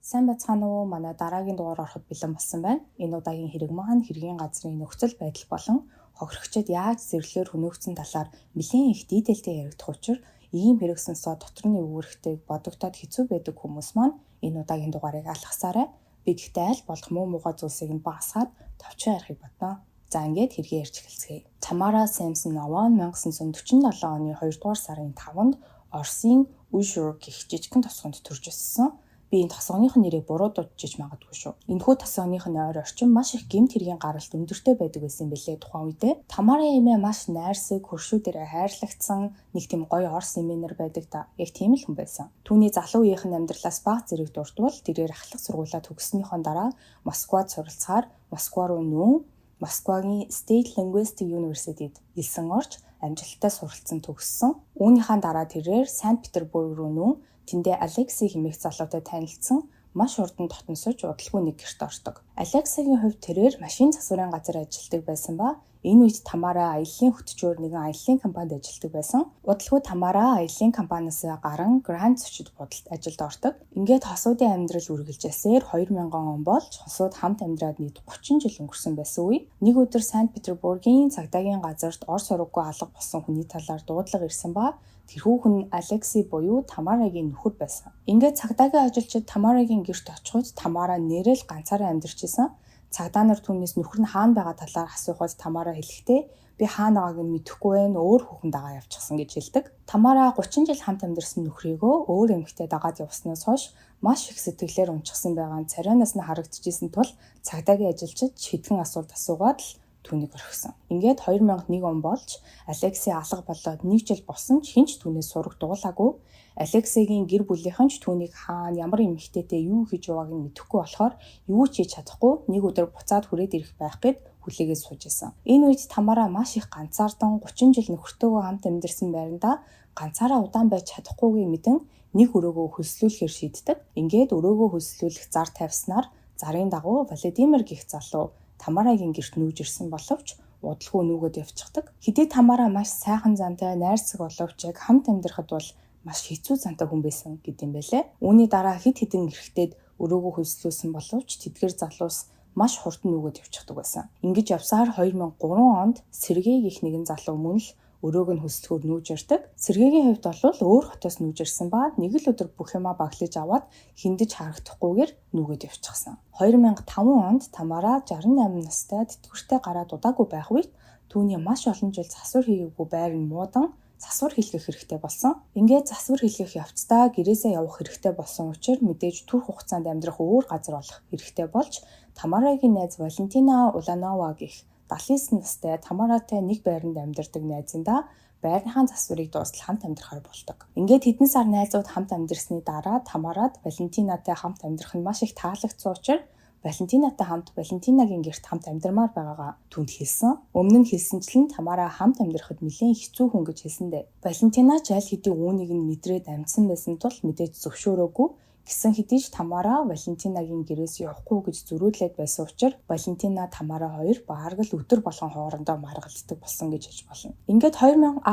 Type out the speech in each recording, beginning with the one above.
Сайн байцгаана уу? Манай дараагийн дугаар ороход бэлэн болсон байна. Энэ удаагийн хэрэг маань хэргийн газрын нөхцөл байдал болон хохирогчид яаж зэрлэгээр хөнөөгдсөн талаар нэлээн их дийтэлтэй яригдах учир ийм хэрэг сонсоод дотор нь эвгүйрэхтэй бодогдоод хэцүү байдаг хүмүүс маань энэ удаагийн дугаарыг алгасаарай. Би гэхдээ аль болох муу муухай зүйлсийг нь багасгаад товчхон ярихыг бодно. За, ингээд хэрэгээ ярьж эхэлцгээе. Тамара Самсонова 1947 оны 2 дугаар сарын 5-нд Оросын Ужур гэх жижигхэн тосгонд төрж өссөн. Би энэ тосгоных нь нэрийг буруу дуудаж магадгүй шүү. Энэхүү тосгоных нь ойр орчим маш их гэмт хэргийн гаралт өндөртэй байдаг байсан юм билээ тухайн үедээ. Тамара эмээ маш найрсаг, хөршүү дээрээ хайрлагдсан нэг тийм гоё орс эмээнэр байдаг да. Яг тийм л хүн байсан. Түүний залуу үеийнхэн амьдралаас бага зэрэг дурдвал тэрээр ахлах сургуулиа төгссөнийхөө дараа Москвад суралцахаар Москва руу нүүн Москвагийн State Linguistic University-д элсэн орж амжилттай суралцсан, төгссөн. Үүнийхээ дараа тэрээр Санкт Петербург руу нүүн тэндээ Алексей хэмээх залуутай танилцсан, маш хурдан дотносож удалгүй нэг гэрт ордог. Алексейгийн хувьд тэрээр машин засварын газар ажилладаг байсан ба энэ үед Тамара аяллаа хөтчөөр нэгэн аяллаа компанид ажилладаг байсан. Удалгүй Тамара аяллаа компаниас гаран Гранд зочид буудалд ажилд ордог. Ингээд хосуудын амьдрал үргэлжилсээр 2000 он болж хосууд хамт амьдраад нийт 30 жил өнгөрсөн байсан үе. Нэг өдөр Санкт Петербургийн цагдаагийн газарт ор сураггүй алга болсон хүний талаар дуудлага ирсэн ба тэрхүү хүн Алексей буюу Тамарагийн нөхөр байсан. Ингээд цагдаагийн ажилчид Тамарагийн гэрт очиход Тамара нээрээ л ганцаараа амьдарч исэн. Цагдаа нар түүнээс нөхөр нь хаана байгаа талаар асуухад Тамара хэлэхдээ би хаана байгааг нь мэдэхгүй байна, өөр хүүхэн дагаа явчихсан гэж хэлдэг. Тамара 30 жил хамт амьдарсан нөхрийгөө өөр эмэгтэй дагаад явснаас хойш маш их сэтгэлээр унчихсан байгаа нь царайнаас нь харагдчихсэн тул цагдаагийн ажилчид шидгэн асуулт асуугаад л түүнийг орхисон. Ингээд 2001 он болж Алексей алга болоод нэг жил болсон ч хэн ч түүнээс сураг дуулаагүй. Алексейгийн гэр бүлийнхэн ч түүнийг хаана, ямар эмэгтэйтэй юу хийж явааг нь мэдэхгүй болохоор юу ч хийж чадахгүй, нэг өдөр буцаад хүрээд ирэх байх гээд хүлээгээд сууж исэн. Энэ үед Тамара маш их ганцаардан 30 жил нөхөртөөгөө хамт амьдарсан байрандаа ганцаараа удаан байж чадахгүйгээ мэдэн нэг өрөөгөө хөлслүүлэхээр шийддэг. Ингээд өрөөгөө хөлслүүлэх зар тавьснаар зарын дагуу Владимир гэх залуу Тамарагийн гэрт нүүж ирсэн боловч удалгүй нүүгээд явчихдаг. Хэдий Тамара маш сайхан зантай, найрсаг боловч яг хамт амьдрахад бол маш хэцүү зантай хүн байсан гэдэг юм байлээ. Үүний дараа хэд хэдэн эрэгтэйд өрөөгөө хөлслүүлсэн боловч тэдгээр залуус маш хурдан нүүгээд явчихдаг байсан. Ингэж явсаар 2003 онд Сергей гэх нэгэн залуу мөн л өрөөг нь хөлслөхөөр нүүж ирдэг. Сергейгийн хувьд бол өөр хотоос нүүж ирсэн ба нэг л өдөр бүх юмаа баглаж аваад хэндэж харагдахгүйгээр нүүгээд явчихсан. 2005 онд Тамара 68 настай тэтгэвртэй гараад удаагүй байх үед түүний маш олон жил засвар хийгээгүй байр нь муудан засвар хийлгэх хэрэгтэй болсон. Ингээд засвар хийлгэх явцдаа гэрээсээ явах хэрэгтэй болсон учраас мэдээж түр хугацаанд амьдрах өөр газар олох хэрэгтэй болж Тамарагийн найз Валентина Уланова гэх 79 настай Тамаратай нэг байранд амьдардаг найзындаа байрныхаа засварыг дуустал хамт амьдрахаар болдог. Ингээд хэдэн сар найзууд хамт амьдарсны дараа Тамарад Валентинатай хамт амьдрах нь маш их таалагдсан учраас Валентинатай хамт Валентинагийн гэрт хамт амьдрмаар байгаагаа түүнд хэлсэн. Өмнө нь хэлсэнчлэн Тамара хамт амьдрахад нэлээн хэцүү хүн гэж хэлсэн дээ. Валентина ч аль хэдийн үүнийг нь мэдрээд амжсан байсан тул мэдээж зөвшөөрөөгүй. Гэсэн хэдий ч Тамара Валентинагийн гэрээс явахгүй гэж зөрүүдлээд байсан учраас Валентина, Тамара хоёр бараг л өдөр болгон хоорондоо маргалддаг болсон гэж хэлж болно. Ингээд 2015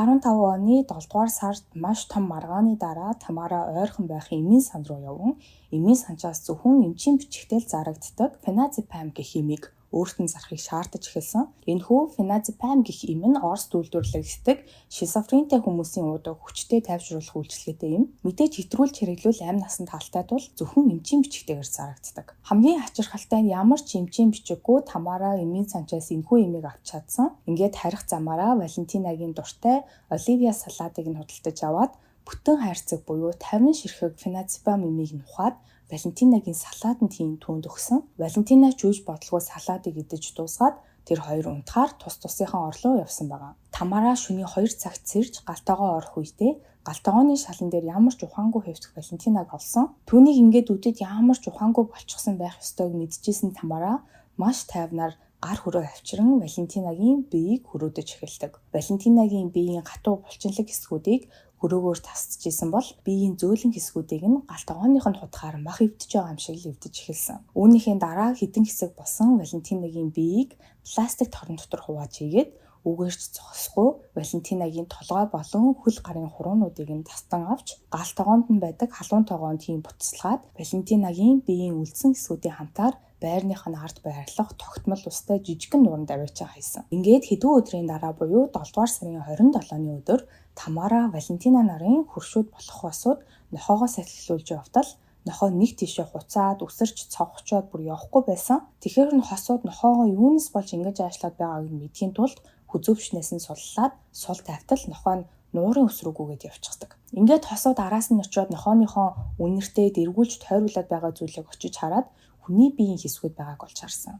оны 7 дугаар сард маш том маргааны дараа Тамара ойрхон байх эмийн сан руу яван эмийн санчаас зөвхөн эмчийн бичгтэй л зарагддаг феназепам гэх эмийг өөрт нь зарахыг шаардаж эхэлсэн. Энэхүү феназепам гэх эм нь Оросд үйлдвэрлэгддэг шизофрентэй хүмүүсийн уудаг хүчтэй тайвшруулах үйлчилгээтэй эм. Мэдээж хэтрүүлж хэрэглүүл амь насанд халтай тул зөвхөн эмчийн бичгтэйгээр зарагддаг. Хамгийн ачирхалтай нь ямар ч эмчийн бичиггүй Тамара эмийн санчаас энэхүү эмийг авч чадсан. Ингээд харих замаараа Валентинагийн дуртай Оливия салатыг нь худалдаж аваад бүтэн хайрцаг буюу 50 ширхэг феназепам эмийг нухаад Валентинагийн салаатанд хийн түүнд өгсөн. Валентина ч юуж бодлого салаатыг идэж дуусгаад тэр хоёр унтахаар тус тусынхаа орлоо явсан байгаа. Тамара шөнийн 2 цагт сэрж гал тогоо орох үедээ гал тогооны шалан дээр ямар ч ухаангүй хэвтэх Валентинаг олсон. Түүнийг ингээд үдэд ямар ч ухаангүй болчихсон байх ёстойг мэдчихсэн Тамара маш тайвнаар гар хөрөө авчран Валентинагийн биеийг хөрөөдөж эхэлдэг. Валентинагийн биеийн гатуу булчинлаг хэсгүүдийг хөрөөгөөр тасдчихсэн бол биеийн зөөлөн хэсгүүдийг нь гал тогооных нь хутгаар мах эвдэж байгаа юм шиг л эвдэж эхэлсэн. Үүнийхээ дараа хэдэн хэсэг болсон Валентинагийн биеийг пластик торон дотор хувааж хийгээд Үгээрч зогсохгүй Валентинагийн толгой болон хөл гарын хуруунуудыг нь тастан авч гал тогоонд нь байдаг халуун тогоонд хийн буцалгаад Валентинагийн биеийн үлдсэн хэсгүүдийн хамтаар байрных нь ард байрлах тогтмол устай жижигхэн нууранд аваачаа хайсан. Ингээд хэдэн өдрийн дараа буюу 7 дугаар сарын 27-ны өдөр Тамара Валентина нарын хөршүүд болох хосууд нохоогоо сахилуулж явтал нохой нэг тийшээ хуцаад үсэрч цовхчоод бүр явахгүй байсан. Тэгэхээр нь хосууд нохоогоо юунаас болж ингэж аашлаад байгааг нь мэдэхийн тулд хүзүүвчнээс нь суллаад сул тавьтал нохой нь нуурын ус руу гүгээд явчихдаг. Ингээд хосууд араас нь очиод нохооныхоо үнэртээ дэргүүлж тойруулаад байгаа зүйлийг очиж хараад хүний биеийн хэсгүүд байгааг олж харсан.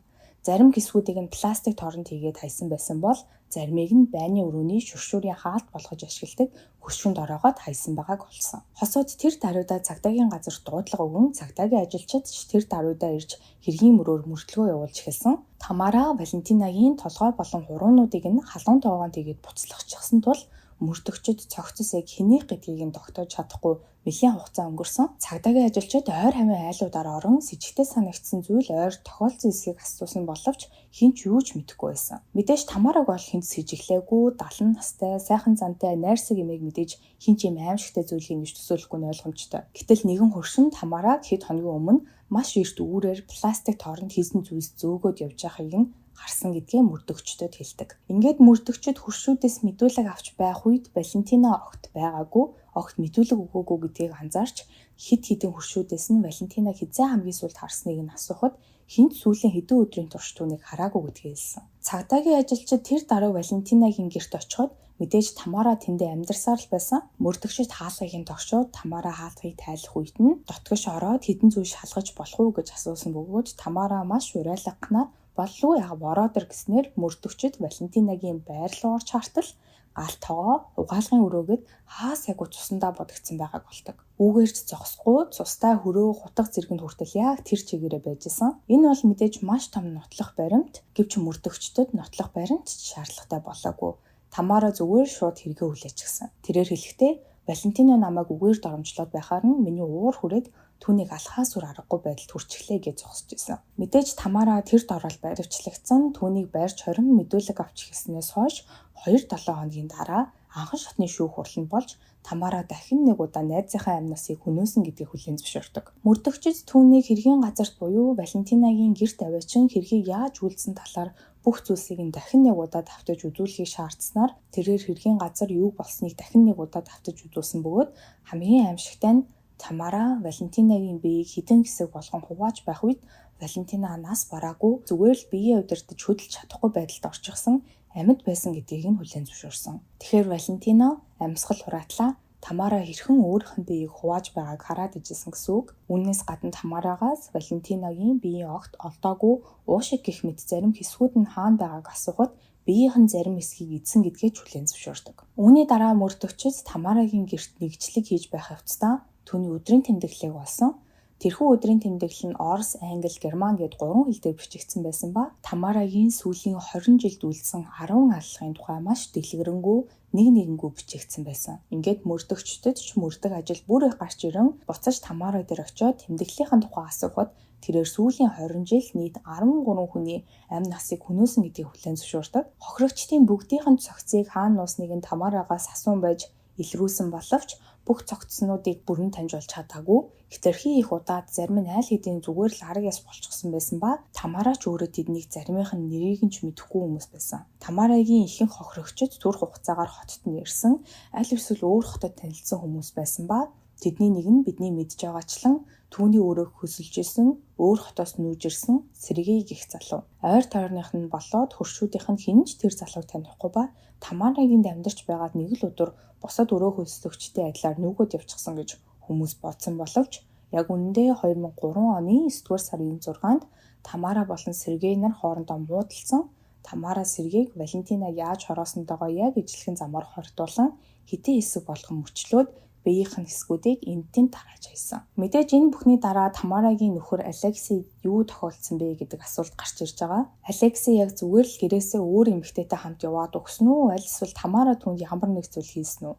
Зарим хэсгүүдийг нь пластик тооронд хийгээд хайсан байсан бол заримыг нь байны өрөөний шүршүүрийн хаалт болгож ашигладаг хөшгөнд ороогоод хайсан байгааг олсон. Хосууд тэр даруйдаа цагдаагийн газар дуудлага өгөн цагдаагийн ажилчид ч тэр даруйдаа ирж хэргийн мөрөөр мөрдлөгөө явуулж эхэлсэн. Тамара Валентинагийн толгой болон хуруунуудыг нь халуун тоогоон тэгээд буцлагчихсан тул мөрдөгчид цогцос яг хэнийх гэдгийг нь тогтоож чадахгүй нэлээн хугацаа өнгөрсөн. Цагдаагийн ажилчид ойр хавийн айлуудаар орон сэжигтэй санагдсан зүйл ойр тохиолдсон эсэхийг асуусан боловч хэн ч юу ч мэдэхгүй байсан. Мэдээж Тамараг бол хэнд сэжиглээгүй, 70 настай, сайхан зантай, найрсаг эмээг мэдээж хэн ч юм аимшигтай зүйл хийнэ гэж төсөөлөхгүй нь ойлгомжтой. Гэтэл нэгэн хөршин Тамараг хэд хоногийн өмнө маш эрт үүрээр пластик тооронд хийсэн зүйлс зөөгөөд явж байгааг нь харсан гэдгээ мөрдөгчдөд хэлдэг. Ингээд мөрдөгчд хөршүүдээс мэдүүлэг авч байх үед Валентина огт байгаагүй, огт мэдүүлэг өгөөгүй гэдгийг анзаарч хэд хэдэн хөршүүдээс нь Валентинаг хэзээ хамгийн сүүлд харсныг нь асуухад хэнд сүүлийн хэдэн өдрийн турш түүнийг хараагүй гэдгийг хэлсэн. Цагдаагийн ажилчид тэр дараа Валентинагийн гэрт очиход мэдээж Тамара тэндээ амьдарсаар л байсан. Мөрдөгчд хаалгыг нь тогшоод Тамара хаалгыг тайлах үед нь дотгош ороод хэдэн зүйл шалгаж болох уу гэж асуусан бөгөөд Тамара маш уриалгаснаар боллоо яг бороо дэр гэснээр мөрдөгчд Валентинагийн байр руу орж хартал гал тогоо угаалгын өрөөгöd хаа сайгүй цусандаа будагдсан байгааг олдог. Үүгээрч зогсохгүй цустай хөрөө хутга зэргэнд хүртэл яг тэр чигээрээ байж исэн. Энэ бол мэдээж маш том нотлох баримт, гэвч мөрдөгчдөд нотлох баримт ч шаардлагатай болоогүй. Тамара зүгээр шууд хэрэгээ хүлээчихсэн. Тэрээр хэлэхдээ Валентина намайг үгээр доромжлоод байхаар нь миний уур хүрээд түүнийг алхаас үр аргагүй байдалд хүрчихлээ гэж зогсож исэн. Мэдээж Тамара тэр дорол баривчлагдсан, түүнийг барьж хорин мэдүүлэг авч эхэлснээс хойш 2-7 хоногийн дараа анхан шатны шүүх хурал нь болж Тамара дахин нэг удаа найзынхаа амь насыг хөнөөсөн гэдгийг хүлээн зөвшөөрдөг. Мөрдөгчид түүнийг хэргийн газарт буюу Валентинагийн гэрт аваачин хэргийг яаж үйлдсэн талаар бүх зүйлсийг нь дахин нэг удаа давтаж үзүүлэхийг шаардсанаар тэрээр хэргийн газар юу болсныг дахин нэг удаа давтаж үзүүлсэн бөгөөд хамгийн аимшигтай нь Тамара Валентинагийн биеийг хэдэн хэсэг болгон хувааж байх үед Валентина нас бараагүй зүгээр л биеэ удирдаж хөдөлж чадахгүй байдалд орчихсон амьд байсан гэдгийг нь хүлээн зөвшөөрсөн. Тэгэхээр Валентина амьсгал хураатлаа Тамара хэрхэн өөрийнх нь биеийг хувааж байгааг хараад ижсэн гэсэн үг. Үүнээс гадна Тамарагаас Валентинагийн биеийн огт олдоогүй уушиг гэх мэт зарим хэсгүүд нь хаана байгааг асуухад биеийнх нь зарим хэсгийг идсэн гэдгээ ч хүлээн зөвшөөрдөг. Үүний дараа мөрдөгчид Тамарагийн гэрт нэгжлэг хийж байх явцдаа түүний өдрийн тэмдэглэлийг олсон. Тэрхүү өдрийн тэмдэглэл нь Орос, Англи, Герман гээд 3 хэл дээр бичигдсэн байсан ба Тамарагийн сүүлийн 20 жилд үлдсэн 10 аллагын тухай маш дэлгэрэнгүй нэг нэгэнгүү бичигдсэн байсан. Ингээд мөрдөгчдөд ч мөрдөг ажил бүр их гарч ирэн буцаж Тамара дээр очиод тэмдэглэлийн тухай асуухад тэрээр сүүлийн 20 жил нийт 13 хүний амь насыг хөнөөсөн гэдгийг хүлээн зөвшөөрдөг. Хохирогчдын бүгдийнх нь цогцыг хаана нуусныг нь Тамарагаас асуун байж илрүүлсэн боловч бүх цогцснуудыг бүрэн таньж болж чадаагүй. Хэтэрхий их удаад зарим нь айл хэдийн зүгээр л арга яс болчихсон байсан ба Тамара ч өөрөө тэднийг заримынх нь нэрийг нь ч мэдэхгүй хүмүүс байсан. Тамарагийн ихэнх хохирогчид түр хугацаагаар хотод нь ирсэн, аль эсвэл өөр хотод танилцсан хүмүүс байсан ба тэдний нэг нь бидний мэдж байгаачлан түүний өрөөг хөсөлж исэн, өөр хотоос нүүж ирсэн Сергей гэх залуу. Ойр тойрных нь болоод хөршүүдийнх нь хэн ч тэр залууг танихгүй ба Тамарагийн амьдарч байгаад нэг л өдөр бусад өрөө хөлслөгчтэй адилаар нүгөөд явчихсан гэж хүмүүс бодсон боловч яг үнэндээ 2003 оны 9-р сарын 6-нд Тамара болон Сергей нар хоорондоо муудалцсан. Тамара Сергейг Валентина яаж хороосонтойгоо яг ижилхэн замаар хоригдуулан хэдэн хэсэг болгон мөчлөөд биеийнх нь хэсгүүдийг энд тэнд тарааж хайсан. Мэдээж энэ бүхний дараа Тамарагийн нөхөр Алексей юу тохиолдсон бэ гэдэг асуулт гарч ирж байгаа. Алексей яг зүгээр л гэрээсээ өөр эмэгтэйтэй хамт яваад өгсөн үү? Аль эсвэл Тамара түүнд ямар нэг зүйл хийсэн үү?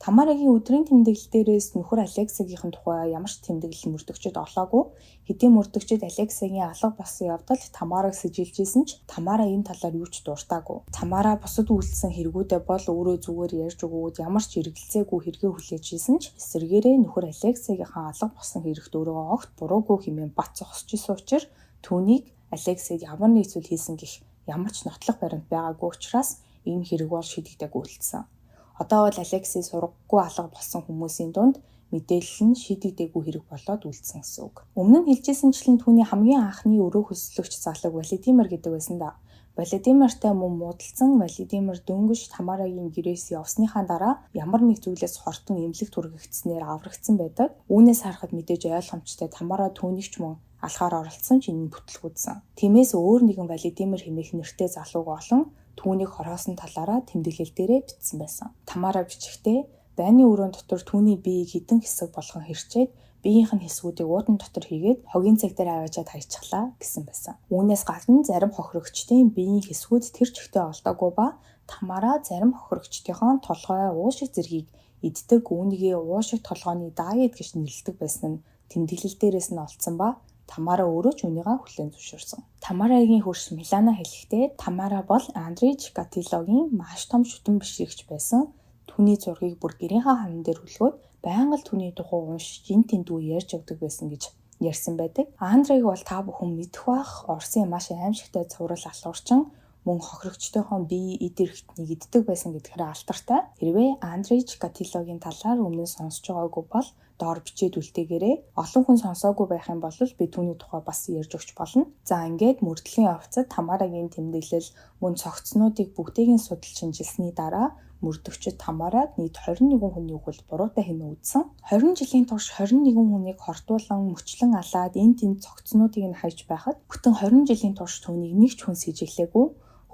Тамарагийн өдрийн тэмдэглэл дээрээс нөхөр Алексагийнхан тухай ямар ч тэмдэглэл мөрдөгчд олоогүй. Хэдийн мөрдөгчд Алексагийн алга болсон явдал Тамараг сэжилж исэн ч Тамара энэ талаар юу ч дуртаагүй. Тамара бусад үйлдэлсэн хэрэгүүдээ бол өөрөө зүгээр ярьж өгөөд ямар ч эргэлзээгүй хэрэгээ хүлээж исэн ч эсэргээрээ нөхөр Алексагийнхан алга болсон хэрэгт өөрийгөө огт буруугүй хэмээн бат зогсож исэн учраас түүнийг Алексаг ямар нэг зүйл хийсэн гэх ямар ч нотлох баримт байгаагүй учраас энэ хэрэг бол шийдэгдээгүй үлдсэн. Одоо бол Алексей сургаггүй алга болсон хүмүүсийн дунд мэдээлэл нь шийдэгдээгүй хэрэг болоод үлдсэн гэсэн үг. Өмнө нь хэлжсэнчлэн түүний хамгийн анхны өрөө хөлслөгч залуу Владимир гэдэг байсан да. Владимиртай мөн муудалцсан Владимир дөнгөж Тамарагийн гэрээс явсныхаа дараа ямар нэг зүйлээс хортон эмнэлэгт хүргэгдсэнээр аврагдсан байдаг. Үүнээс харахад мэдээж ойлгомжтой Тамара түүнийг ч мөн алхаар оролцсон ч энэ нь бүтлгүүдсэн. Тиймээс өөр нэгэн Владимир хэмээх нэртэй залууг олон түүнийг хороосон талаараа тэмдэглэл дээрээ бичсэн байсан. Тамара бичихдээ байны өрөөнд дотор түүний биеийг хэдэн хэсэг болгон хэрчээд биеийнх нь хэсгүүдийг уудан дотор хийгээд хогийн цаг дээр аваачаад хаячихлаа гэсэн байсан. Үүнээс гадна зарим хохирогчдын биеийн хэсгүүд тэр чигтээ олдоогүй ба Тамара зарим хохирогчдынхоо толгой, уушиг зэргийг иддэг, үүнийгээ уушиг толгойн дайет гэж нэрлэдэг байсан нь тэмдэглэл дээрээс нь олдсон ба Тамара өөрөө ч үүнийгээ хүлээн зөвшөөрсөн. Тамарагийн хөрш Милана хэлэхдээ Тамара бол Андрей Чикатилогийн маш том шүтэн бишрэгч байсан. Түүний зургийг бүр гэрийнхаа ханан дээр хүлгөөд байнга л түүний тухай уншиж эн тэндүү ярьж явдаг байсан гэж ярьсан байдаг. Андрейг бол та бүхэн мэдэх бах. Оросын маш аимшигтай цуврал алуурчин мөн хохирогчдынхоо бие эд эрхтнийг иддэг байсан гэдгээр алдартай. Хэрвээ Андрей Чикатилогийн талаар өмнө нь сонсож байгаагүй бол доор бичээд үлдээгээрэй. Олон хүн сонсоогүй байх юм бол би түүний тухай бас ярьж өгч болно. За ингээд мөрдлийн явцад Тамарагийн тэмдэглэл мөн цогцнуудыг бүгдийг нь судалж шинжилсэний дараа мөрдөгчд Тамараг нийт 21 хүний үхэлд буруутай хэмээн үзсэн. 20 жилийн турш 21 хүнийг хортуулан мөчлөн алаад энэ тэнд цогцнуудыг нь хайж байхад бүтэн 20 жилийн турш түүнийг нэг ч хүн сэжиглээгүй.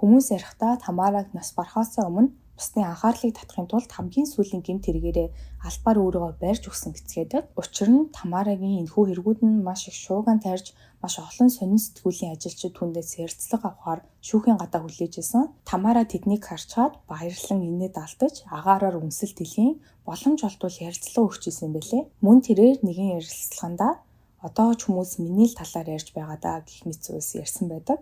Хүмүүс ярихдаа Тамараг нас барахаасаа өмнө бусдын анхаарлыг татахын тулд хамгийн сүүлийн гэмт хэрэгээрээ албаар өөрийгөө барьж өгсөн гэцгээдэг. Учир нь Тамарагийн энэхүү хэрэгүүд нь маш их шуугиан тайрж маш олон сонин сэтгүүлийн ажилчид түүндээс ярилцлага авахар шүүхийн гадаа хүлээж исэн. Тамара тэднийг харчаад баярлан инээд алдаж агаараар үнсэл дэлхийн боломж олдвол ярилцлага өгч исэн юм бэлээ. Мөн тэрээр нэгэн ярилцлагандаа одоо ч хүмүүс миний л талаар ярьж байгаа даа гэх мэт зүйлс ярьсан байдаг.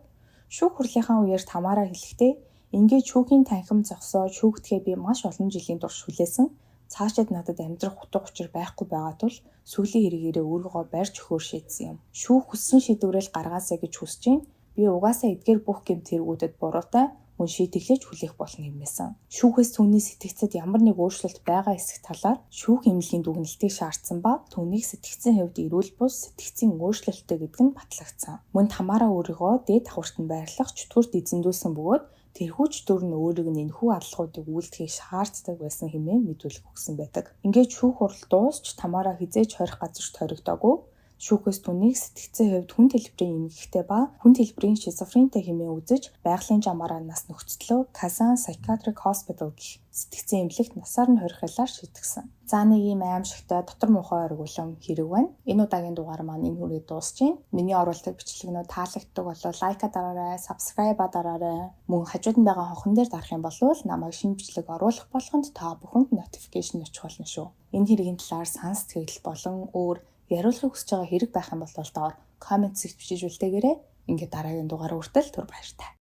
Шүүх хурлынхаа үеэр Тамара хэлэхдээ ингээд шүүхийн танхим зогсоо шүүгдэхээ би маш олон жилийн турш хүлээсэн. Цаашид надад амьдрах утга учир байхгүй байгаа тул сүүлийн хэрэгээрээ өөрийгөө барьж өгөхөөр шийдсэн юм. Шүүх хүссэн шийдвэрээ л гаргаасай гэж хүсэж байна. Би угаасаа эдгээр бүх гэмт хэрэгүүдэд буруутай мөн шийтгэлээ ч хүлээх болно хэмээсэн. Шүүхээс түүний сэтгцэд ямар нэг өөрчлөлт байгаа эсэх талаар шүүх эмнэлгийн дүгнэлтийг шаардсан ба түүнийг сэтгцийн хувьд эрүүл бус сэтгцийн өөрчлөлттэй гэдэг нь батлагдсан. Мөн Тамара өөрийгөө дээд давхарт нь байрлах чөтгөрт эзэндүүлсэн бөгөөд тэрхүү чөтгөр нь өөрийг нь энэхүү аллагуудыг үйлдэхийг шаарддаг байсан хэмээн мэдүүлэг өгсөн байдаг. Ингээд шүүх хурал дуусч Тамара хэзээ ч хорих газарт хоригдоогүй. Шүүхээс түүнийг сэтгцийн хувьд хүн төлбөрийн эмгэгтэй ба хүн төлбөрийн шизофрентэй хэмээн үзэж байгалийн жамаараа нас нөхцөлөө Kazan Psychiatric Hospital гэх сэтгцийн эмнэлэгт насаар нь хорих ялаар шийтгсэн. За нэг ийм аимшигтай дотор муухай оргиулан хэрэг байна. Энэ удаагийн дугаар маань энэ хүрээд дуусч байна. Миний оруулдаг бичлэгнүүд таалагддаг бол like аа дараарай, subscribe дараарай. Мөн хажууд нь байгаа хонхон дээр дарах юм бол намайг шинэ бичлэг оруулах болгонд та бүхэнд notification очих болно шүү. Энэ хэргийн талаар санал сэтгэгдэл болон өөр яриулахыг хүсэж байгаа хэрэг байх юм бол доор comment хэсэгт бичиж үлдээгээрэй. Ингээд дараагийн дугаар хүртэл түр баяртай.